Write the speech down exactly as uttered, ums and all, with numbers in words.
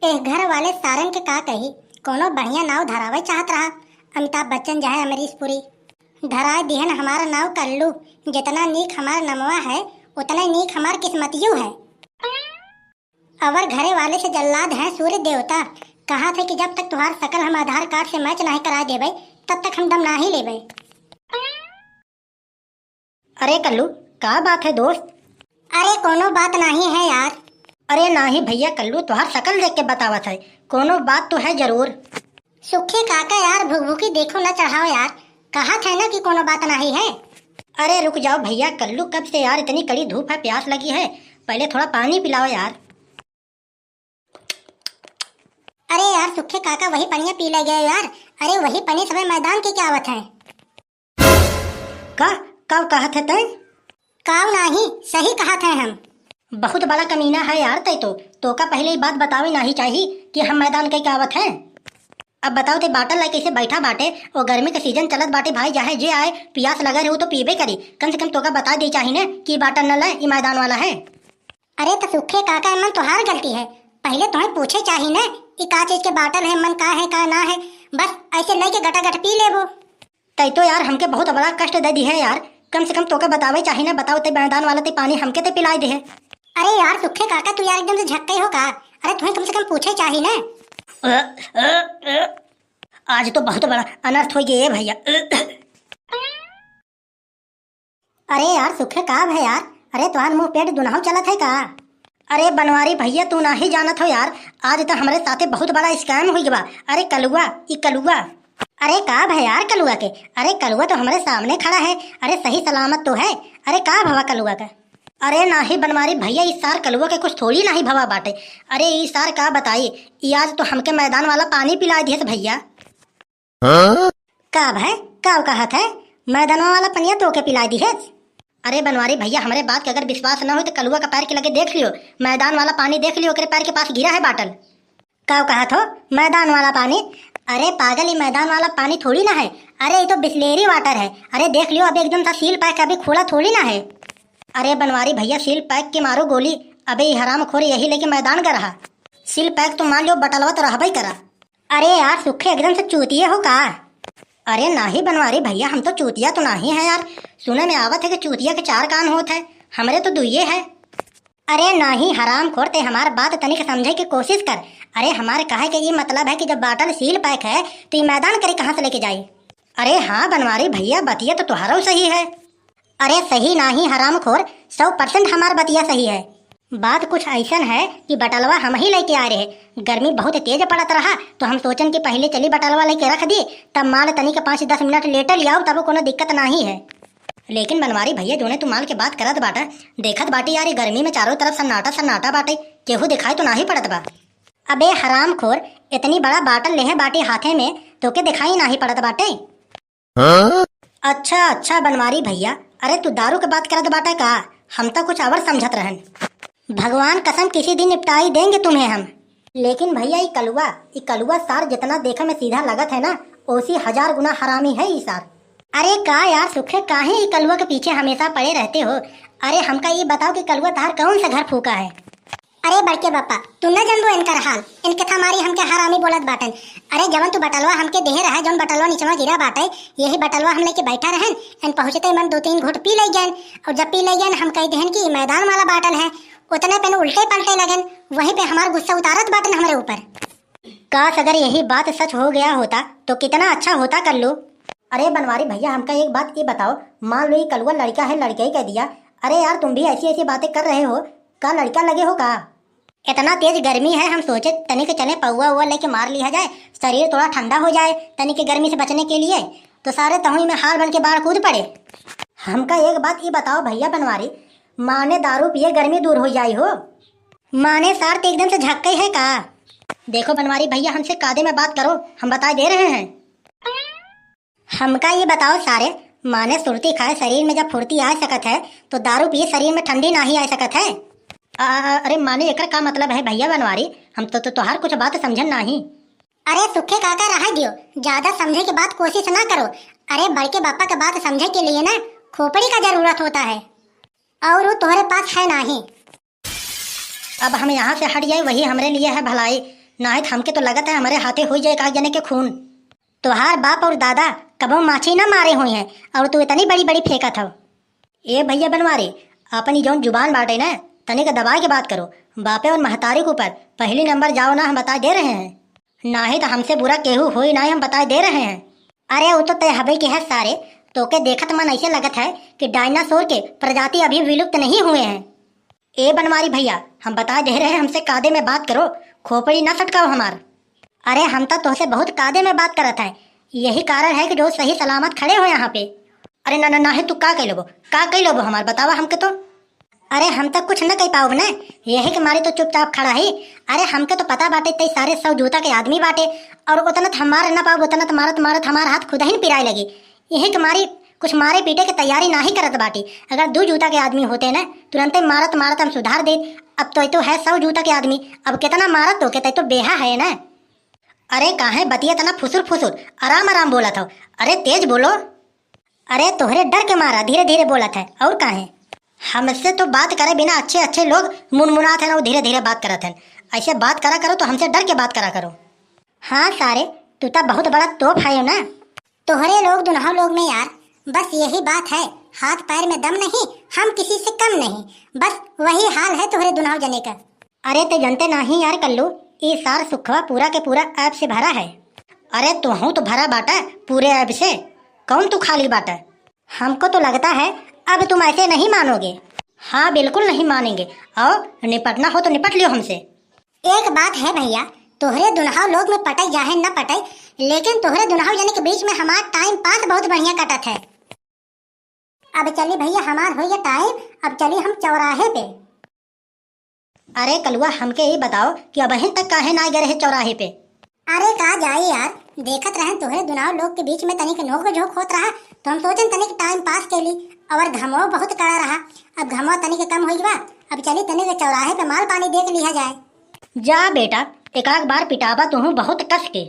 एह घर वाले सारन के का कही, कोनो बढ़िया नाव धरावे चाहत रहा, अमिताभ बच्चन चाहे अमरीश पुरी। धराए दिहन हमार नाव कल्लू, जितना नीक हमार नमवा है, उतना नीक हमार किस्मतियो है। अवर घरे वाले से जल्लाद है सूर्य देवता, कहा थे कि जब तक तुहार शकल हम आधार कार्ड से मैच नहीं करा देबे, तब तक हम दम नहीं लेबे। अरे कल्लू, का बात है दोस्त? अरे कोनो बात नहीं है यार। अरे नाही भैया कल्लू, तुहार शकल देख के बतावत है, कोनो बात तो है जरूर। सुखे काका यार, भुकभुकी देखो न चढ़ाओ यार, कहा थे ना कि कोनो बात नहीं है। अरे रुक जाओ भैया कल्लू, कब से यार इतनी कड़ी धूप है, प्यास लगी है, पहले थोड़ा पानी पिलाओ यार। अरे यार सुखे काका, वही पनिया पी ले गए यार। अरे वही पनी सबे मैदान के क्या आवत है? का, का कहत है तै? काव नाही, सही कहत है हम। बहुत बड़ा कमीना है यार तै तो, तोका पहले ही बात बतावे नाही चाही कि हम मैदान के क्या आवत है। अब बताओ ते बाटल लाई कैसे बैठा बाटे, वो गर्मी के सीजन चलत बाटे भाई, चाहे जे आए पियास लगे रहे तो पीबे करी, कम से कम तोका बता दे चाही ने कि बाटल न लाए, ई मैदान वाला है। अरे त सुखे काका, एमन तोहार गलती है, पहले तोहे पूछे चाही ने, ई का चीज के बाटल है, मन का है का ना है, बस ऐसे लेके गटागट पी लेबो। तै तो यार हमके बहुत बड़ा कष्ट दे दी है यार, कम से कम तोके बतावे चाही ना, बताओ ते मैदान वाला ते पानी हमके ते पिलाए दे है। अरे यार सुखे काका, तू यार एकदम से झक्के हो का? अरे तोहे कम से कम पूछे चाही ना। अ, अ, अ, आज तो बहुत बड़ा अनर्थ हो गया भैया। अरे यार सुखे, का भे यार? अरे तोहार मुंह पेट दुनहु चलत है का? अरे बनवारी भैया, तू नाही जानत हो यार, आज तो हमरे साथे बहुत बड़ा scam हुई बा। अरे कलुआ, ई कलुआ। अरे का भे यार कलुआ के? अरे कलुआ तो हमरे सामने खड़ा है। अरे सही सलामत तो है। अरे का भवा कलुआ का? अरे नाही बनवारी भैया, ई सार कलुआ के कुछ थोड़ी नाही भवा बाटे। अरे ई सार का बताई, ई आज तो हमके मैदान वाला पानी पिला दिहस भैया। हाँ? का भाई, का कहत है? मैदानवा वाला पनिया तोके पिला दिहस? अरे बनवारी भैया, हमरे बात के अगर विश्वास न हो तो कलुआ का पैर के लगे देख लियो, मैदान वाला पानी देख लियो, ओकरे पैर के पास गिरा है बाटल। का कहत हो, मैदान वाला पानी? अरे पागल, ई मैदान वाला पानी थोड़ी ना है। अरे ई तो बिसलेरी water है। अरे देख लियो, अबे एकदम सा seal pack, अभी खोला थोड़ी ना है। अरे बनवारी भैया, seal pack के मारो गोली। अबे ई हरामखोर यही लेके मैदान का रहा। Seal pack तो मान लियो, बटलवा तो रहबे करा। अरे यार सुखे, एकदम से चूतिए हो का? अरे नाही बनवारी भैया, हम तो चूतिया तो नाही है यार। सुने में आवत है कि चूतिया के चार कान होत है, हमरे तो दुइये है। अरे नाही हरामखोर, ते हमार बात तनिक समझे के कोशिश कर। अरे हमार कहे के ई मतलब है कि जब बाटल seal pack है तो ई मैदान करे कहाँ से लेके जाई? अरे हाँ बनवारी भैया, बतिया तो तुहारो सही है। अरे सही नाही हरामखोर, सौ percent हमार बतिया सही है। बात कुछ ऐसन है कि बटलवा हम ही लेके आ रहे, गर्मी बहुत तेज पड़त रहा तो हम सोचन कि पहले चली बटलवा लेके रख दी, तब माल तनिक पाँच दस मिनट later लियाओ, तब कोनो दिक्कत नाही है। लेकिन बनवारी भैया, जोने तू माल के बात करत बाटा, देखत बाटी यार, ई गर्मी में चारों तरफ सन्नाटा सन्नाटा बाटे, केहू दिखाई तो नाही पड़त बा। अबे हरामखोर, इतनी बड़ा बाटल लेहे बाटी हाथे में, तोके दिखाई नाही पड़त बाटे? हाँ? अच्छा, अच्छा बनवारी भैया, अरे तू दारू के बात करत बाटा का? हम तो कुछ और समझत रहन। भगवान कसम, किसी दिन निपटाई देंगे तुम्हें हम। लेकिन भैया, ई कलुआ, ई कलुआ सार जितना देखे में सीधा लगत है ना, ओसी हजार गुना हरामी है ई सार। अरे का यार सुखे, काहे ई कलुआ के पीछे हमेशा पड़े रहते हो? अरे हमका ई बताओ कि कलुआ तहार कौन सा घर फूका है? अरे बड़के बापा, तू न जानबो इनकर हाल, इनके था मारी हमके हरामी बोलत बाटन। अरे जवन तू बटलवा हमके देहे रहा, जौन बटलवा निचवा गिरा बाटे, यही बटलवा हम लेके बैठा रहन, इन पहुँचते मन दो तीन घूंट पी ले गयन, और जब पी ले गयन हम कह देहन कि ई मैदान वाला बाटल है, उतने पे न उल्टे पलटे लगन, वहीं पे हमार गुस्सा उतारत बाटन हमरे ऊपर। काश अगर यही बात सच हो गया होता तो कितना अच्छा होता कल्लू। अरे बनवारी भैया, हमका एक बात ये बताओ, मान लो ये कलुआ लड़का है, लड़का ही कह दिया। अरे यार, तुम भी ऐसी ऐसी बातें कर रहे हो, का लड़का लगे हो का? इतना तेज गर्मी है, हम सोचे तनिक चले पौवा उवा लेके मार लिया जाए, शरीर थोड़ा ठंडा हो जाए तनिक गर्मी से बचने के लिए। तो सारे तहुई में हार बन के बाहर कूद पड़े। हमका एक बात ये बताओ भैया बनवारी, माने दारू पिए गर्मी दूर हो जाई हो? माने सार ते एकदम से झक्के है का? देखो बनवारी भैया, हमसे कायदे में बात करो, हम बताए दे रहे हैं। हमका ये बताओ सारे, माने सुरती खाए शरीर में जब फुर्ती आ सकत है, तो दारू पिए शरीर में ठंडी नाही आ सकत है? आ, अरे माने एकर का मतलब है भैया बनवारी, हम तो, तो तोहार कुछ बात समझन नाही। अरे सुखे काका, रहा दियो, ज्यादा समझे के बात कोशिश ना करो। अरे बड़के बापा के बात समझे के लिए ना खोपड़ी का जरूरत होता है, और वो तोहरे पास है नाही। अब हम यहाँ से हट जाए, वही हमरे लिए है भलाई। नाहीं त हमके तो लगत है हमरे हाथे होइ जाए एक आध जने के खून। तोहार बाप और दादा कबो माछी ना मारे हुए हैं और तू इतनी बड़ी बड़ी फेंकत हौ। ए भैया बनवारी, अपनी जौन जुबान बाटे ना, तनिक दबाए के बात करो। बापे और महतारी के ऊपर पहली नंबर जाओ ना, हम बताए दे रहे हैं। नाहीं त हमसे बुरा केहू होई नाहीं, हम बताए दे रहे हैं। अरे वो तो तय हबे के है सारे, तोके देखत मन ऐसे लगत है कि डायनासोर के प्रजाति अभी विलुप्त नहीं हुए हैं। ए बनवारी भैया, हम बताए दे रहे हैं, हमसे कादे में बात करो, खोपड़ी ना सटकाओ हमार। अरे हम तो तोहसे बहुत कादे में बात करत है, यही कारण है कि जो सही सलामत खड़े हो यहाँ पे। अरे ना ना ना है, तू का कह लेबो, का कह लेबो हमार, बतावा हमके तो। अरे हम तो कुछ न कह पाओ ना, यही के मारे तो चुपचाप खड़ा ही। अरे हमके तो पता बाटे तई सारे सौ जूता के आदमी बाटे, और उतना तो हम मार ना पाओ, उतना तो मारत मारत हमार हाथ खुद ही न पिराए लगी। यही के मारे कुछ मारे पीटे के तैयारी नाही करत बाटी। अगर दू जूता के आदमी होते ना, तुरंते मारत मारत हम सुधार देत। अब तो, तो है सौ जूता के आदमी, अब कितना मारत तो के तई तो बेहा है ना। अरे काहे बतिया तना फुसुर फुसुर, आराम आराम बोलत हो। अरे तेज बोलो। अरे तोहरे डर के मारा धीरे धीरे बोलत है, और काहे? हमसे तो बात करे बिना अच्छे अच्छे लोग मुनमुनात हैं और धीरे धीरे बात करत हैं। ऐसे बात करा करो तो हमसे डर के बात करा करो। हाँ सारे, तू तो बहुत बड़ा तोप है ना। तोहरे लोग दुनहौ लोग में यार, बस यही बात है, हाथ पैर में दम नहीं, हम किसी से कम नहीं, बस वही हाल है तोहरे दुनहौ जने का। अरे ते जनते नाही यार कल्लू, ई सार सुखवा पूरा के पूरा ऐब से भरा है। अरे तोहू तो भरा बाटा पूरे ऐब से, कौन तू खाली बाटा? हमको तो लगता है अब तुम ऐसे नहीं मानोगे। हाँ बिल्कुल नहीं मानेंगे, और निपटना हो तो निपट लियो हमसे। एक बात है भैया, तोहरे दुनहौ लोग में पटई चाहे न पटई, लेकिन तोहरे दुनहौ जने के बीच में हमार टाइम पास बहुत बढ़िया कटत है। अब चली भैया, हमार होइ गया टाइम, अब चली हम चौराहे पे। अरे कलुआ, हमके ई बताओ कि अबहिन तक काहे ना गए रहे चौराहे पे? अरे का जाई यार, देखत रहन तोहरे दुनहौ लोग के बीच में तनिक नोक झोंक होत रहा, तो हम सोचन तनिक टाइम पास के ली, और घमवा बहुत कड़ा रहा। अब घमवा तनिक कम होइ गवा, अब चली तनिक चौराहे पे माल पानी देख लिहा जाए। जा बेटा, एक आध बार पिटाबा तुहूँ बहुत कस के।